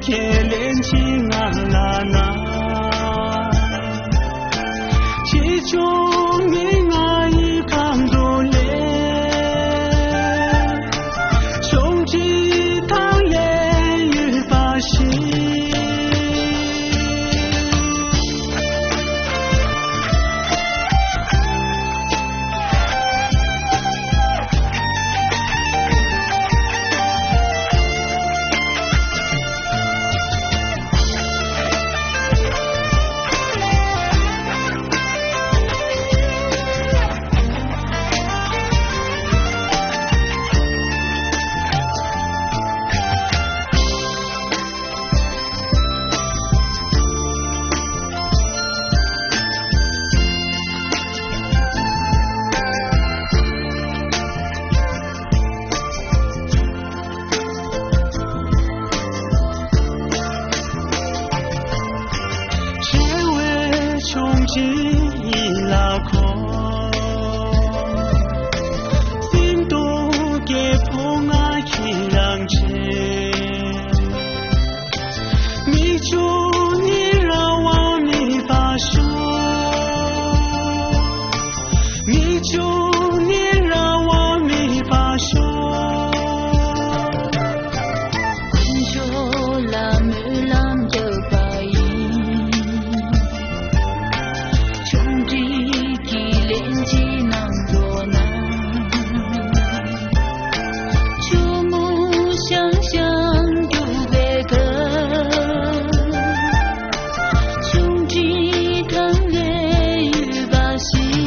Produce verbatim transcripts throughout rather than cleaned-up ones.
ཁས་ལེན་གྱིས་ང་ལ་ན། ཆེ་ཆུང་ནི་ང་ཡི་ཁམས་དུ་ལེན། ཆུང་འདྲིས་དང་ལས་ཡོད་པ་ཞིག་ཆེ་བའི་ཆུང་འདྲིས་ཡིད་ལ་འཁོར། སེམས་སྟོང་སྐྱེ་ཕོ་ང་ཁྱེད་རང་ཆེ། མིག་ཆུ་ནི་རང་དབང་མེད་པར་ཤོག་མིག་ཆུ་ནི་རང་དབང་མེད་པར་ཤོག་དཀོན་མཆོག་ལ་སྨོན་ལམ་རྒྱག་པ་ཡིན། ཆུང་འདྲིས་ཀྱི་ལན་གཅིག་གནང་རོགས་གནང་། ཆུ་མོ་ཤང་ཤང་རྒྱུག་པའི་སྐབས། ཆུང་འདྲིས་དང་ལས་ཡོད་པ་ཞིག་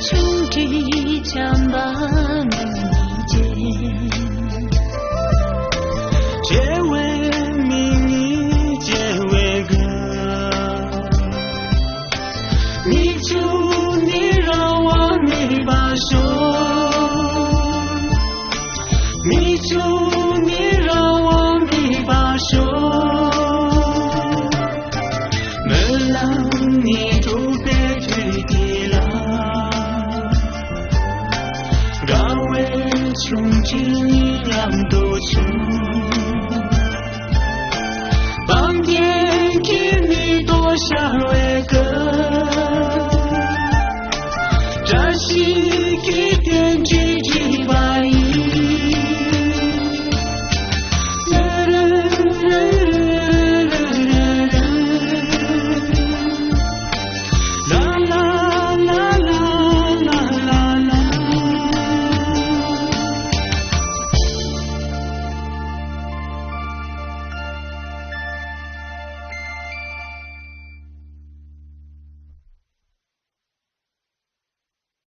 ཆུང་འདྲིས་བྱམས་པ་མི་གཉིས་བྱེད། བྱེ་བའི་མི་གཉིས་བྱེ་བའི་སྐབས། མིག་ཆུ་ནི་རང་དབང་མེད་པར་ཤོག་མིག་ཆུ་ནི་རང་དབང་མེད་པར་ཤོག་སྨོན་ལམ་ནི་སྒྲུབ་པའི་དུས་འདི་ལ། དགའ་བའི་ཆུང་འདྲིས་མཉམ་དུ་བྱུང་། སྤང་རྒྱན་གྱི་མིག་ཏོ་ཤར་བའི་